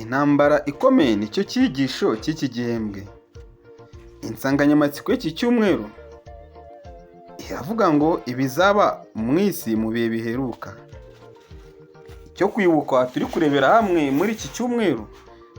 Intambara ikomeye nicyo cyigisho cy'iki gihembwe. Insanganyamatsiko y'iki cyumweru iravuga ngo ibizaba mu isi mu bihe biheruka. Icyo kwibukwa turi kurebera hamwe muri iki cyumweru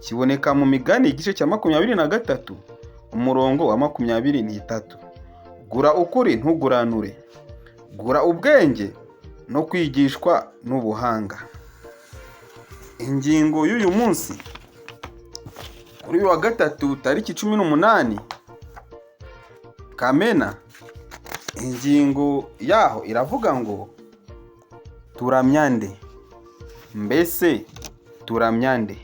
kiboneka mu Migani igice cya 23 umurongo wa 23. Gura ukuri ntuguranure, gura ubwenge no kwigishwa n'ubuhanga. Ingingo y'uyu munsi kuri uyu wa gatatu tariki 18 Kamena, ingingo yaho iravuga ngo turamya nde? Mbese turamya nde?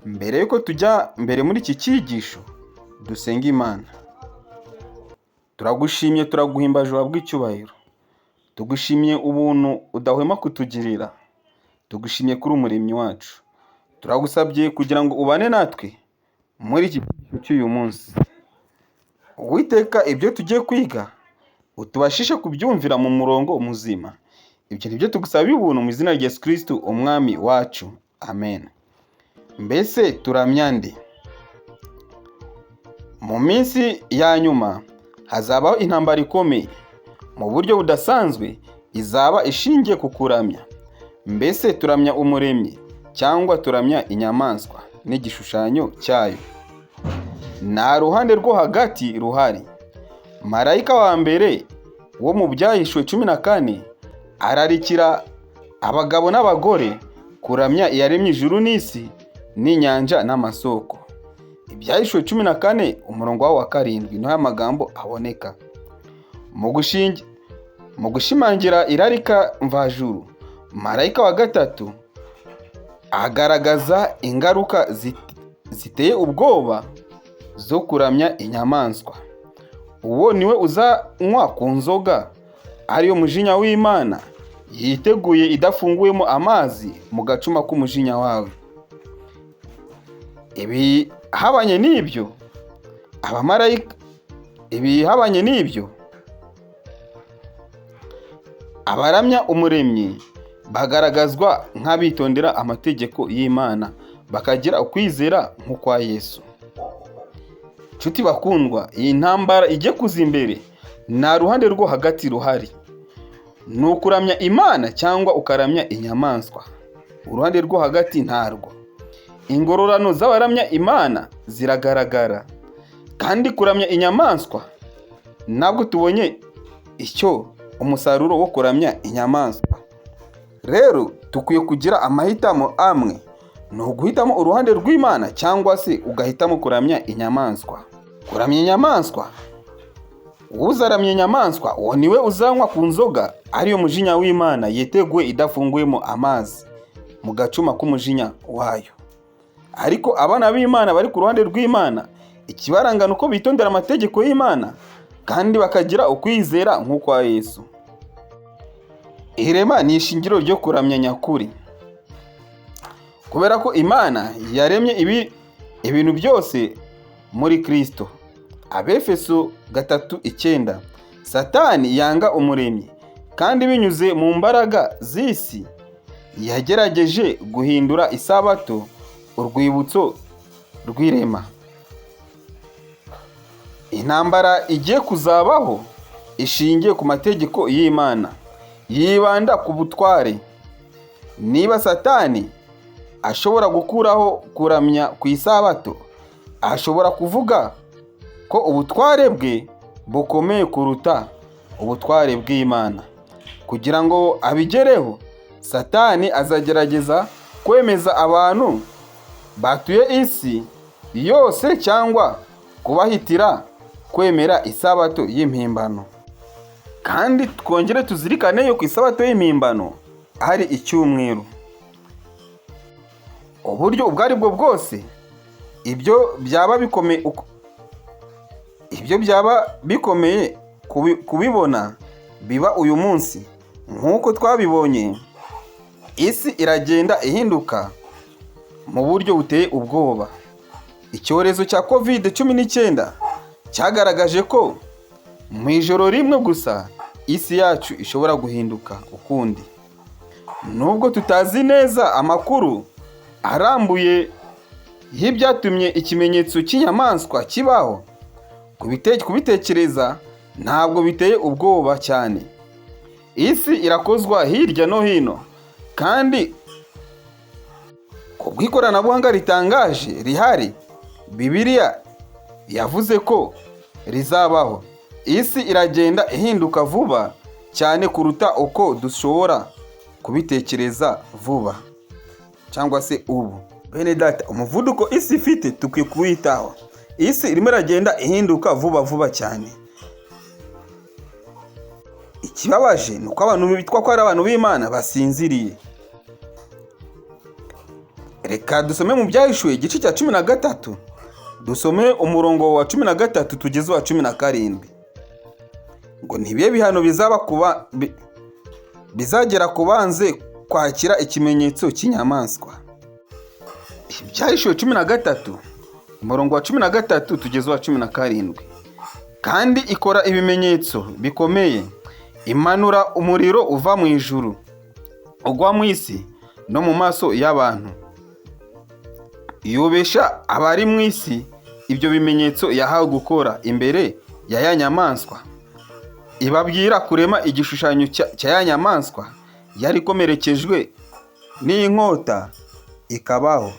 Mbere yuko tujya mbere muri iki cyigisho dusenge Imana. Turagushimye, turaguhimbaje, uhabwe icyubahiro. Tugushimiye ubuntu udahwema kutugirira. Tugushimiye kuri Umuremyi wacu. Turagusabye kugira ngo ubane natwe muri iki cyigisho cy'uyu munsi. Uwiteka, ibyo tugiye kwiga utubashishe kubyumvira mu murongo muzima. Ibyo ni byo tugusaba ubuntu mu izina rya Yesu Kristo Umwami wacu. Amen. Mbese turamya nde? Mu minsi ya nyuma hazabaho intambara ikomeye mu buryo budasanzwe, izaba ishingiye ku kuramya. Mbese turamya Umuremyi cyangwa turamya inyamaswa n'igishushanyo cyayo? Nta ruhande rwo hagati ruhari. Marayika wa mbere wo mu Byahishuwe 14 ararikira abagabo n'abagore kuramya iyaremye ijuru n'isi n'inyanja n'amasoko. Ibyahishuwe 14 umurongo wawo wa 7 niho aya magambo aboneka. Mu gushimangira irarika mvajuru, marayika wa gatatu agaragaza ingaruka ziteye ubwoba zo kuramya inyamaswa. Uwo niwe uzanywa ku nzoga ariyo mujinya w'Imana yiteguye idafunguyemo amazi mu gacuma k'umujinya wawe. Ibihabanye n'ibyo abamarayika ibihabanye n'ibyo abaramya Umuremyi bagaragazwa nk'abitondera amategeko y'Imana, bakagira ukwizera nk'ukwa Yesu. Nshuti bakundwa, iyi ntambara ijye kuza imbere nta ruhande rwo hagati ruhari. Ni ukuramya Imana cyangwa ukaramya inyamaswa. Uruhande rwo hagati ntarwo. Ingororano z'abaramya Imana ziragaragara, kandi kuramya inyamaswa ntabwo tubonye icyo umusaruro wo kuramya inyamaswa. Rero dukwiye kugira amahitamo amwe, ni uguhitamo uruhande rw'Imana cyangwa se ugahitamo kuramya inyamaswa. Kuramya inyamaswa, uzaramya inyamaswa uwo niwe uzanywa ku nzoga ariyo mujinya w'Imana yiteguye idafunguyemo amazi mu gacuma k'umujinya wayo. Ariko abana b'Imana bari ku ruhande rw'Imana, ikibaranga ni uko bitondera amategeko y'Imana kandi bakagira ukwizera nk'ukwa Yesu. Irema ni ishingiro ryo kuramya nyakuri. Kubera ko Imana yaremye ibintu byose muri Kristo. Abefeso 3:9. Satani yanga Umuremyi, kandi binyuze mu mbaraga z'isi yagerageje guhindura isabato urwibutso rw'irema. Intambara igiye kuzabaho ishingiye ku mategeko y'Imana, yibanda ku butware. Niba Satani ashobora gukuraho kuramya ku isabato, ashobora kuvuga ko ubutware bwe bukomeye kuruta ubutware bw'Imana. Kugira ngo abigereho, Satani azagerageza kwemeza abantu batuye isi yose cyangwa kubahitira kwemera isabato y'impimbano. Kandi twongere tuzirikane yuko isabato y'impimbano ari icyumweru. Uburyo ubwo ari bwo bwose ibyo byaba bikomeye, ibyo byaba bikomeye kubibona biba uyu munsi. Nk'uko twabibonye, isi iragenda ihinduka mu buryo buteye ubwoba. Icyorezo cya Covid 19 cyagaragaje ko mu ijoro rimwe gusa isi yacu ishobora guhinduka ukundi. Nubwo tutazi neza amakuru arambuye y'ibyatumye ikimenyetso cy'inyamaswa kibaho? Kubitekereza ntabwo biteye ubwoba cyane. Isi irakozwa hirya no hino, kandi ku bw'ikoranabuhanga ritangaje rihari, Bibiliya yavuze ko rizabaho. Isi iragenda ihinduka vuba cyane kuruta uko dushobora kubitekereza vuba cyangwa se ubu. Bene data, umuvuduko isi ifite dukwiye kuwitaho. Isi irimo iragenda ihinduka vuba vuba cyane. Ikibabaje ni uko abantu bitwa ko ari abantu b'Imana basinziriye. Reka dusome mu Byahishuwe igice cya 13, dusome umurongo wa 13 tugeze uwa 17. Ngo ni ibihe bihano bizaba kuba bizagera ku banze kwakira ikimenyetso cy'inyamaswa? Ibyahishuwe 13, umurongo wa 13 tugeze uwa 17. Kandi ikora ibimenyetso bikomeye, imanura umuriro uva mu ijuru ugwa mu isi no mu maso y'abantu, yobesha abari mu isi ibyo bimenyetso yahawe gukora imbere ya ya nyamaswa, ibabwira kurema igishushanyo cya ya nyamaswa yari ikomerekejwe n'inkota ikabaho.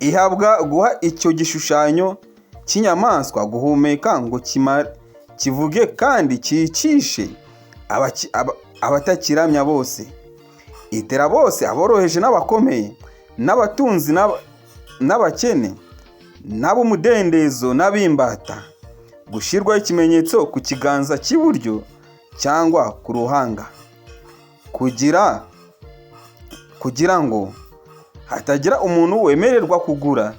Ihabwa guha icyo gishushanyo cy'inyamaswa guhumeka ngo kivuge kandi cyicishe abatakiramya bose. Itera bose, aboroheje n'abakomeye, n'abatunzi n'abakene, n'ab'umudendezo n'ab'imbata, gushyirwaho ikimenyetso ku kiganza cy'iburyo cyangwa ku ruhanga, kugira ngo hatagira umuntu wemererwa kugura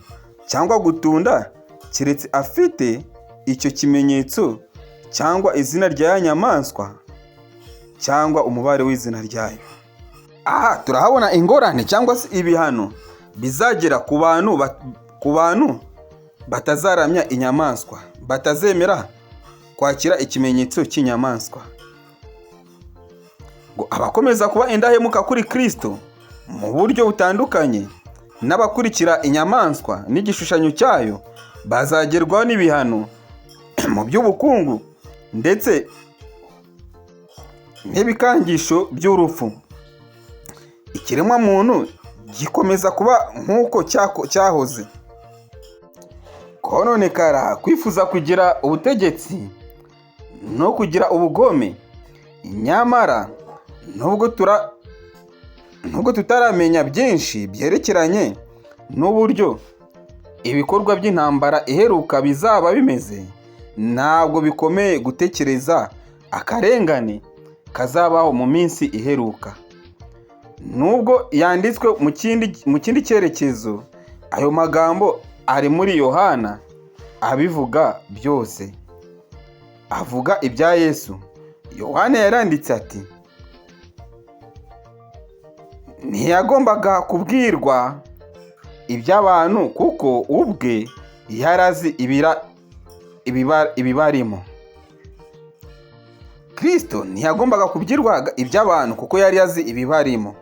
cyangwa gutunda keretse afite icyo kimenyetso cyangwa izina rya ya nyamaswa cyangwa umubare w'izina ryayo. Aha turahabona ingorane cyangwa se ibihano bizagera ku bantu batazaramya inyamaswa, batazemera kwakira ikimenyetso cy'inyamaswa. Ngo abakomeza kuba indahemuka kuri Kristo mu buryo butandukanye n'abakurikira inyamaswa n'igishushanyo cyayo bazagerwaho n'ibihano mu by'ubukungu ndetse n'ibikangisho by'urupfu. Ikiremwamuntu gikomeza kuba nk'uko cyahoze, kononekara, kwifuza kugira ubutegetsi no kugira ubugome. Nyamara nubwo tutaramenya byinshi byerekeranye n'uburyo ibikorwa by'intambara iheruka bizaba bimeze, ntabwo bikomeye gutekereza akarengane kazabaho mu minsi iheruka. Nubwo yanditswe mu kindi cyerekezo, ayo magambo ari muri Yohana abivuga byose. Avuga ibya Yesu, Yohana yaranditse ati: "Ntiyagombaga kubwirwa iby'abantu kuko ubwe yari azi ibibarimo." Kristo ntiyagombaga kubwirwa iby'abantu kuko yari azi ibibarimo.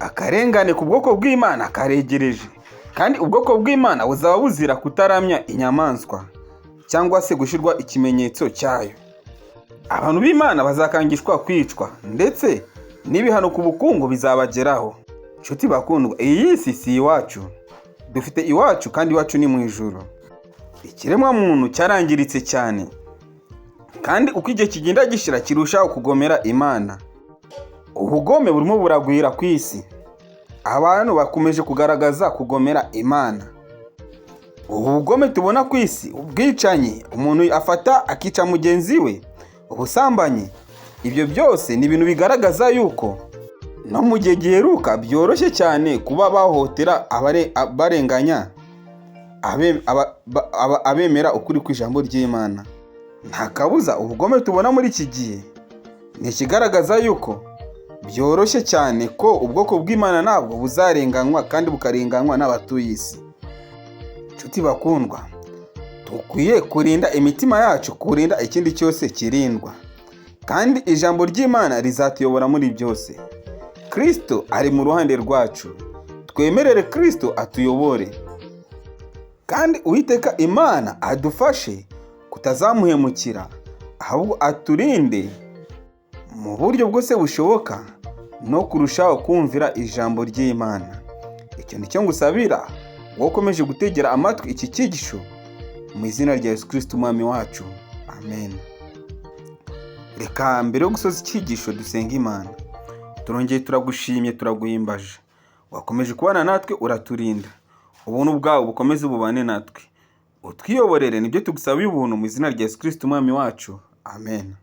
Akarengane ku bwoko bw'Imana karegereje, kandi ubwoko bw'Imana buzaba buzira kutaramya inyamaswa cyangwa se gushyirwa ikimenyetso cyayo. Abantu b'Imana bazakangishwa kwicwa, ndetse n'ibihano ku bukungu bizabageraho. Nshuti bakundwa, iyi si si iwacu. Dufite iwacu, kandi iwacu ni mu ijuru. Ikiremwamuntu cyarangiritse cyane, kandi uko igihe kigenda gishira kirushaho kugomera Imana. Ubugome burimo buragwira ku isi. Abantu bakomeje kugaragaza kugomera Imana. Ubu bugome tubona ku isi, ubwicanyi, umuntu afata akica mugenzi we, ubusambanyi, ibyo byose ni ibintu bigaragaza yuko no mu gihe giheruka byoroshye cyane kuba bahohotera, barenganya abemera ukuri kw'ijambo ry'Imana. Nta kabuza, ubugome tubona muri iki gihe ni ikigaragaza yuko byoroshye cyane ko ubwoko bw'Imana ntabwo buzarenganywa kandi bukarenganywa n'abatuye isi. Nshuti bakundwa, dukwiye kurinda imitima yacu, kurinda ikindi cyose kirindwa, kandi ijambo ry'Imana rizatuyobora muri byose. Kristo ari mu ruhande rwacu, twemerere Kristo atuyobore. Kandi Uwiteka Imana adufashe kutazamuhemukira, ahubwo aturinde mu buryo bwose bushoboka no kurushaho kumvira ijambo ry'Imana. Icyo ni cyo ngusabira wowe ukomeje gutegera amatwi iki cyigisho, mu izina rya Yesu Kristo Umwami wacu, amen. Reka mbere yo gusoza icyigisho dusenga Imana. Turongeye turagushimye, turaguhimbaje, wakomeje kubana natwe, uraturinda. Ubuntu bwawe bukomeze bubane natwe, utwiyoborere, nibyo tugusabiye ubuntu mu izina rya Yesu Kristo Umwami wacu, amen.